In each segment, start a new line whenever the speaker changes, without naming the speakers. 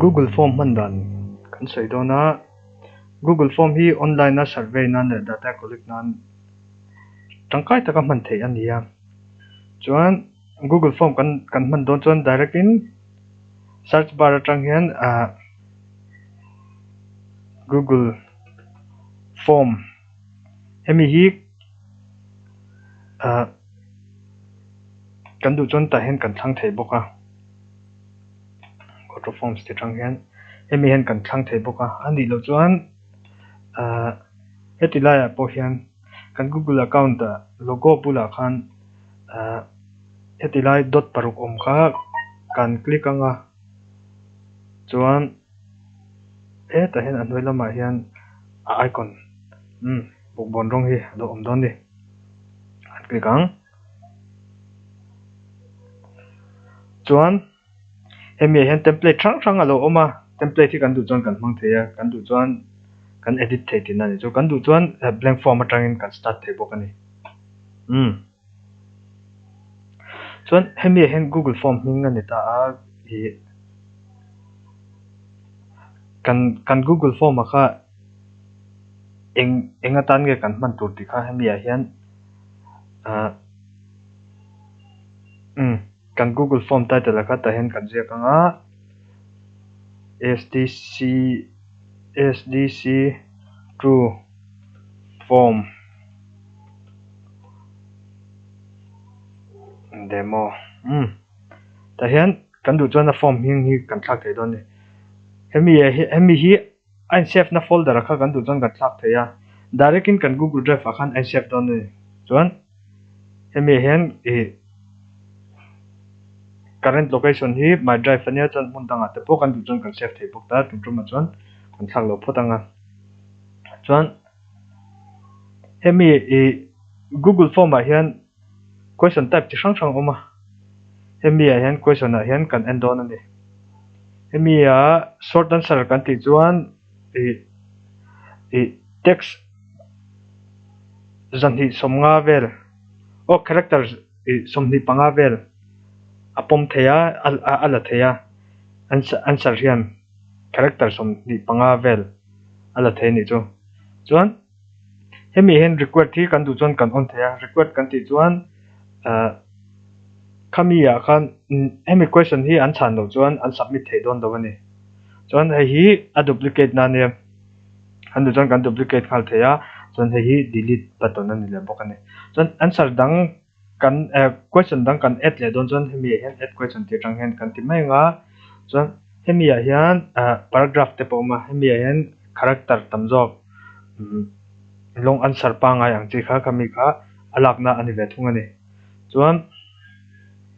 Google Form hman dan kan sawi dawn a, Google Form hi online a survey nan leh data collect nan tangkai taka hman theih a ni a. Chuan Google Form kan kan hman dawn chuan direct in search bar atang hian ah Google Form hemi hi ah kan duh chuan tah hian kan thlang thei bawk a. Auto forms ti tang hian hemi hian kan thlang thei bawk a a nih loh chuan ahh heti laiah pawh hian kan google account ah logo bulah khan ahh heti lai dot paruk awm kha kan click ang a chuan hetah hian a hnuai lamah hian a icon umm bawkbawn rawng hi a lo awm dawn a ni an click ang. Chuan hemi ah hian template hrang hrang a lo awm a template hi kan duh chuan kan hmang thei a kan duh chuan kan edit thei tihna a ni chu kan duh chuan blank form atangin kan start thei bawk a ni umm chuan hemi ah hian google form hming a ni ta a ih kan kan google form ah kha eng eng atan nge kan hman tur tih kha hemi ah hian. Ahh umm kan google form title ah kha tah hian kan ziak ang a S D C S D C true form demo umm tah hian kan duh chuan a form hming hi kan thlak thei dawn a ni hemi hemi hi. A in save na folder ah kha kan duh chuan kan thlak thei a, direct in kan google drive ah khan a in save dawn a ni. Chuan hemi ah hian ih current location hi my drive ania chuan hmun dangah te pawh kan duh chuan kan save thei bawk ta tum tumah chuan kan thlak lo phawt ang a. Chuan hemi ih google form ah hian question type chi hrang hrang a awm a hemi ah hian question ah hian kan en dawn a ni hemi ah short answer kan tih chuan ih ih text zahnih sawmnga vel aw character ih 25 vel a pawm thei a a la thei a answer hian character 25 vel a la thei a nih chu chuan. Hemi hian required hi kan duh chuan kan on thei a, required kan tih chuan ah khami ah khan hemi question hi an chhan loh chuan an submit theih dawn lo a ni. Chuan hei hi a duplicate na ania, kan duh chuan kan duplicate nghal thei a, chuan hei hi delete button a ni leh bawk a ni. Chuan answer dang kan eh question dang kan add leh dawn chuan hemi ah hian add question tih atang hian kan ti mai ang a, chuan hemi ah hian ah paragraph te pawh a awm a, hemi ah hian character tam zawk umm long answer pangngai ang chi kha khami kha a lakna a ni ve thung a ni. Chuan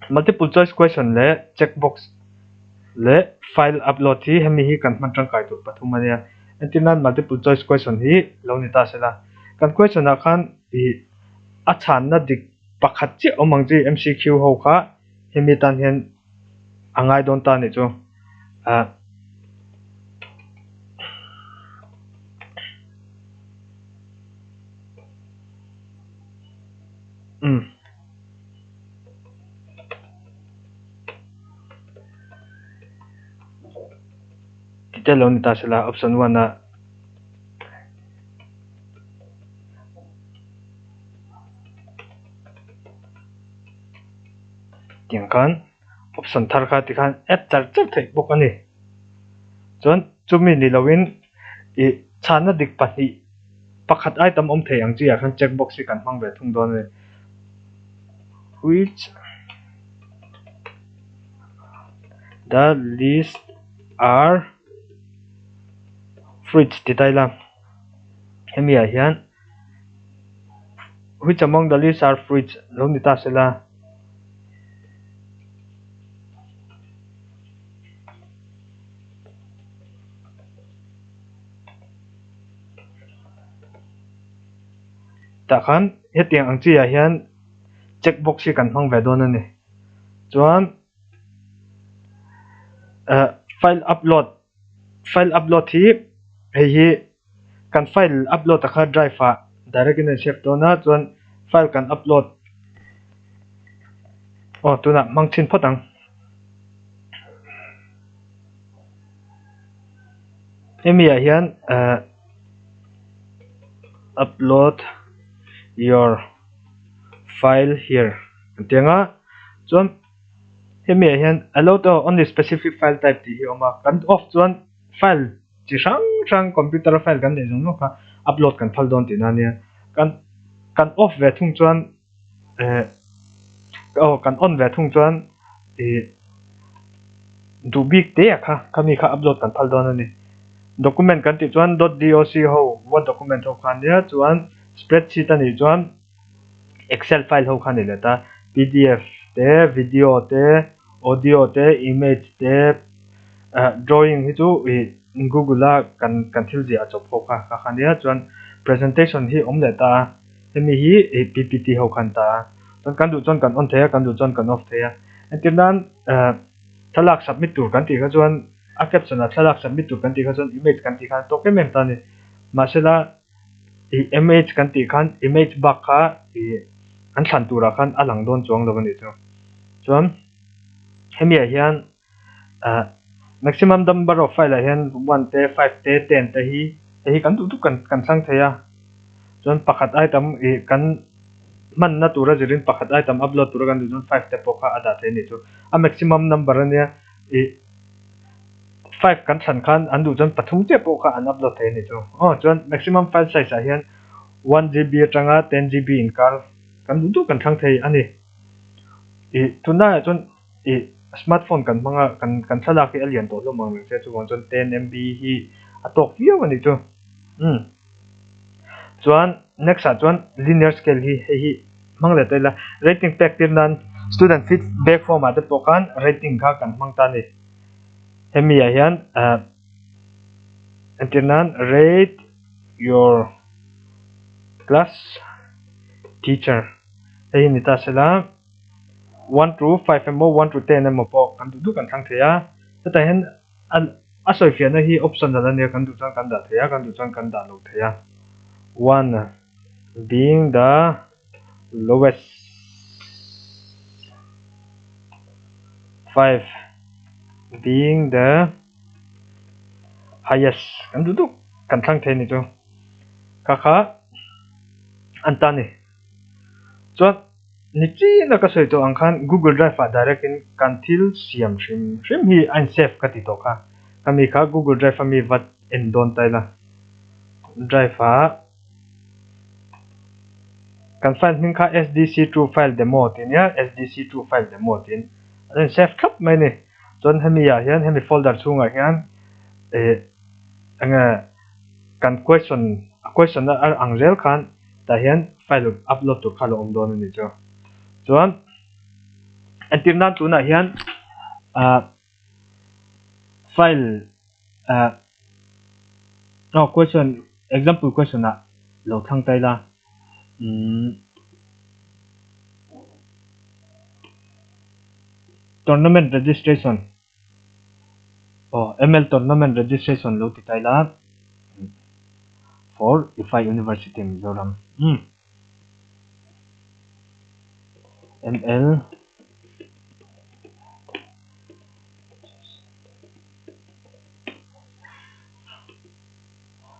multiple choice question leh check box leh file upload hi hemi hi kan hman tangkai tur pathum a nia. Entir nan multiple choice question hi lo ni ta sela kan question ah khan ih a chhanna dik pakhat chiah awm ang chi M C Q ho kha hemi tan hian a ngai dawn ta a nih chu ah umm tih te lo ni ta sela option one ah. Tiang khan option thar kha tikhan add char char theih bawk a ni. Chuan chumi ni loin ih chhanna dik pahnih pakhat item awm thei ang chi ah khan check box hi kan hmang ve thung dawn a ni. Which the list are fruits ti ta ila hemi ah hian. Which among the list are fruits lo ni ta sela. Tah khan hetiang ang chi ah hian check box hi kan hmang ve dawn a ni. Chuan eh file upload file upload hi hei hi. Kan file upload a kha drive ah direct in a in save dawn a chuan file kan upload aw tunah hmang chhin phawt ang. Hemi ah hian eh upload your file here an ti ang a chuan hemi ah hian allow to only specific file type tih hi a awm a kan off chuan file chi hrang hrang computer a file kan neih zawng zawng kha upload kan phal dawn tihna ania kan kan off ve thung chuan eh aw kan on ve thung chuan ih duh bik te ah kha khami kha upload kan phal dawn a ni document kan tih chuan dot doc ho word document ho kha ania chuan spreadsheet a nih chuan excel file ho kha a ni leh ta pdf te video te audio te image te ah drawing hi chu ih google a kan kan thil ziah a chawp ho kha kha ania chuan presentation hi awm leh ta a. Hemi hi ih ppt ho khan ta a, chuan kan duh chuan kan on thei a, kan duh chuan kan off thei a. Entir nan eh thlalak submit tur kan tih kha chuan a caption ah thlalak submit tur kan tih kha chuan image kan tih khan a tawk em em ta a ni. Mahsela ih image kan tih khan image bak kha ih an thlan turah khan a lang dawn chuang lo a nih chu. Chuan hemi ah hian ah maximum number of file ah hian one te five te ten te hi hei hi kan duh duh kan kan thlang thei a chuan pakhat item ih kan hmanna tura zirin pakhat item upload tura kan duh chuan five te pawh kha a dah thei a nih chu a maximum number ania ih five kan thlan khan an duh chuan pathum chiah pawh kha an upload thei a nih chu aw chuan maximum file size ah hian one G_B atanga ten G_B inkar kan duh duh kan thlang thei a ni ih tunlaiah chuan. Ih smartphone kan hmang a kan kan thlalak hi a lian tawh hlawm ang reng che chuvang chuan ten MB hi a tawk viau a nih chu umm chuan next ah chuan linear scale hi hei hi hmang leh ta ila rating pek tir nan student feedback form ah te pawh khan rating kha kan hmang ta a ni hemi ah hian ah entir nan rate your class teacher hei hi ni ta sela. One to five emaw one to ten emaw pawh kan duh duh kan thlang thei a, hetah hian a a sawifiahna hi optional a nia kan duh chuan kan dah thei a kan duh chuan kan dah lo thei a one being the lowest five being the highest kan duh duh kan thlang thei a ni chu kha kha an ta a ni. Chuan ni chin a ka sawi tawh ang khan Google Drive ah direct in kan thil siam hrim hrim hi a in save ka ti tawh kha. Khami kha Google Drive a mi va en dawn ta ila. Drive ah kan file hming kha SDC two file demo tih ania SDC two file demo tiin a in save thlap mai a ni. Chuan hemi ah hian hemi folder chhungah hian eh enge kan question a question a ang zel khan tah hian file upload tur kha a lo awm dawn a nih chu. Chuan entir nan tunah hian ah file ah aw question example question ah lo thlang ta ila umm tournament registration Aw ML tournament registration lo ti ta ila for IFAI University Mizoram umm ML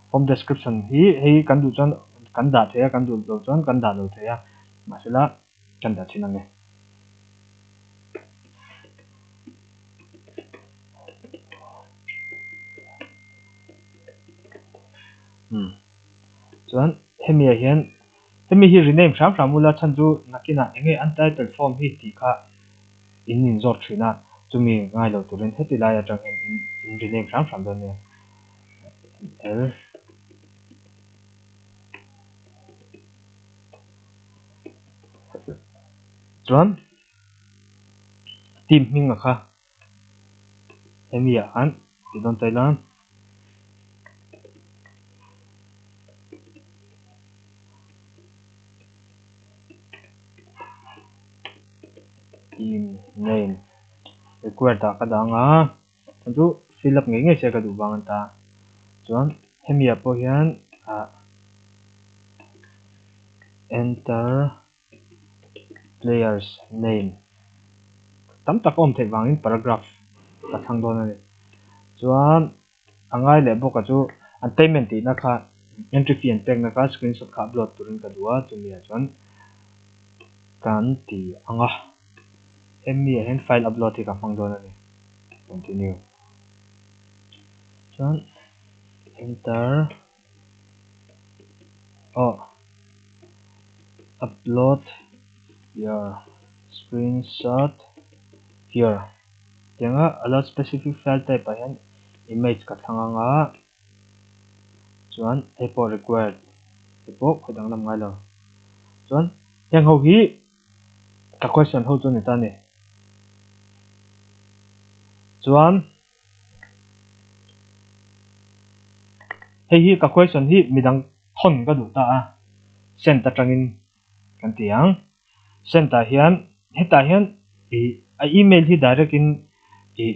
form description hi hei kan duh chuan kan dah thei a kan duh loh chuan kan dah lo thei a mahsela kan dah thin ang e. Umm chuan hemi ah hian hemi hi rename hram hram ula chhan chu nakinah eng nge untitled form hi tih kha in in zawt thin a chumi ngai lo turin heti lai atang hian in in rename hram hram dawn nia L. Chuan team hming a kha hemi ah khan ti dawn ta ila team name required ah ka dah ang a chuan chu fill up ngei ngei se ka duh vang a ni ta chuan hemi ah pawh hian ah enter players name tam tak a awm theih vangin paragraph ka thlang dawn a ni chuan A ngai leh bawk a chu an payment tihna kha entry fee an pekna kha screenshot kha upload turin ka duh a, chumi ah chuan kan ti ang a. Hemi ah hian file upload hi ka hmang dawn a ni. Continue. Chuan enter aw upload your screenshot here. Tianga allow specific file type ah hian image ka thlang ang a, chuan hei pawh required hei pawh khawi danglam ngai lo. Chuan heng ho hi ka question ho chu a ni ta a ni. Chuan hei hi ka question hi midang thawn ka duh ta a, send atangin kan ti ang. Send ah hian hetah hian ih a email hi direct in ih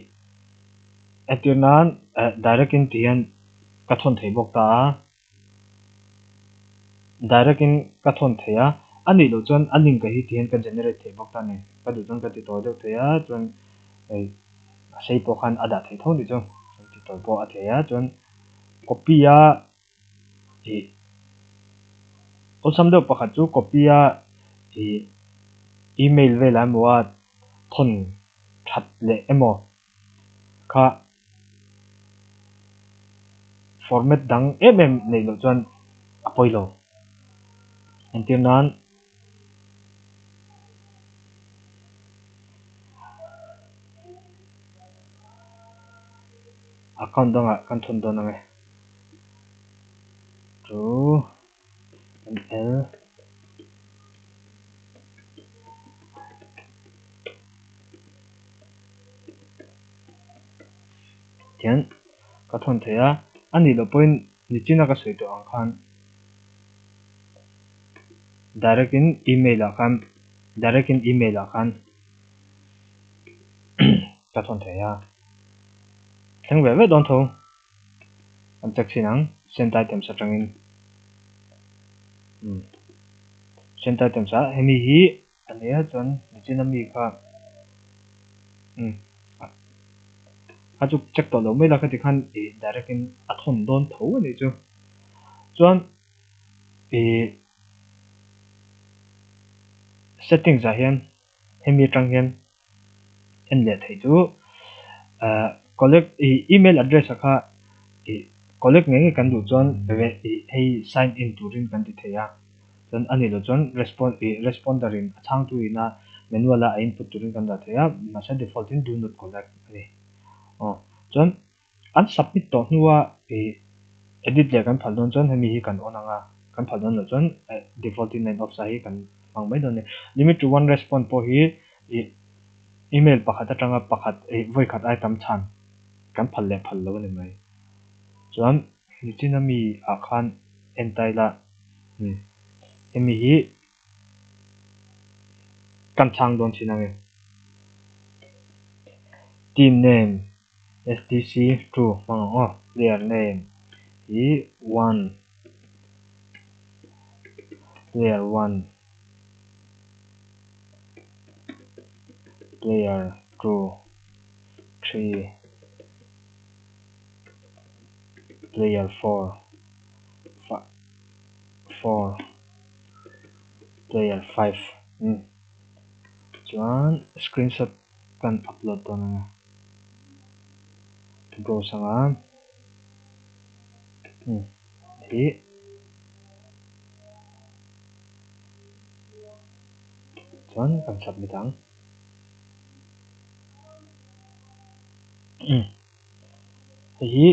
entir nan eh direct in ti hian ka thawn thei bawk ta a, direct in ka thawn thei a, a nih loh chuan a link ah hi ti hian ka generate thei bawk ta a ni. Ka duh chuan ka ti tawi deuh thei a chuan hei a sei pawh khan a dah thei tho ni chu ti tawi pawh a thei a chuan copy a. Ih awlsam deuh pakhat chu copy a ih email velah emaw a thawn that leh emaw kha format dang em em neih loh chuan a pawi lo. Entir nan account dangah kan thawn dawn ang e. Two N L Tihian ka thawn thei a, a nih loh pawhin nichina ka sawi tawh ang khan direct in email ah khan direct in email ah khan ka thawn thei a, thleng ve ve dawn tho. An check thin ang sent items atangin umm sent items ah hemi hi a nia chuan nichina mi kha umm a chu check tawh lo mai la khati khan ih direct in a thawn dawn tho a nih chu chuan ih settings ah hian hemi atang hian en leh theih chu ahh collect ih email address ah kha ih collect ngei ngei kan duh chuan ih hei sign in turin kan ti thei a chuan a nih loh chuan respond ih responder in a chhangtu ina manual a a input turin kan dah thei a mahse default in do not collect a ni aw chuan An submit tawh hnua ih edit leh kan phal dawn chuan hemi hi kan on ang a, kan phal dawn loh chuan default in line off sa hi kan hmang mai dawn a ni. Limit to one response pawh hi ih email pakhat atanga pakhat ih vawi khat ai tam chhan kan phal leh phal lo a ni mai. Chuan nichina mi ah khan en ta ila hemi hi kan chhang dawn thin ang e. Team name. SDC two hmang ang aw player name hi one player one player two three player four four player five chuan screenshot kan upload dawn ang a browse ang a umm hi chuan kan submit ang umm hei hi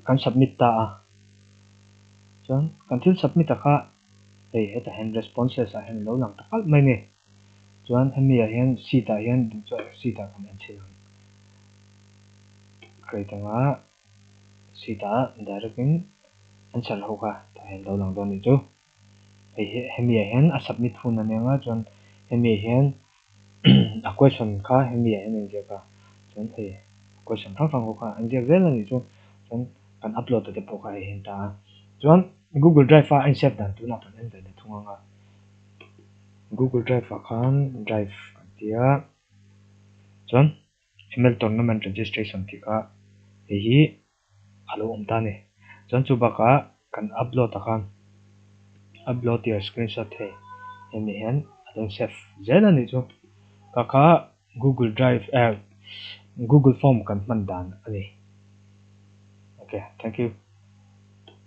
kan submit ta a chuan kan thil submit a kha hei hetah hian responses ah hian a lo lang ta kalh mai a ni. Chuan hemi ah hian seat ah hian duh chu seat ah kan en chhin ang. Create anga seat ah direct in answer ho kha tah hian lo lang dawn anih chu. Hei hi hemi ah hian a submit hun a nia nga chuan hemi ah hian a question kha hemi ah hian a inziak a chuan hei question hrang hrang ho kha an ziak zel anih chu chuan kan upload te pawh kha hei hi an ta a. Chuan Google Drive a a in save dan tunah kan en ve leh thung ang a. Google Drive ah khan drive an ti a chuan ml tournament registration tih kha hei hi a lo awm ta a ni. Chuan chu bakah kan upload ah khan upload your screenshot hei hemi hian a lo save zel a nih chu. Ka kha Google Drive eh Google Form kan hman dan a ni. Ok thank you.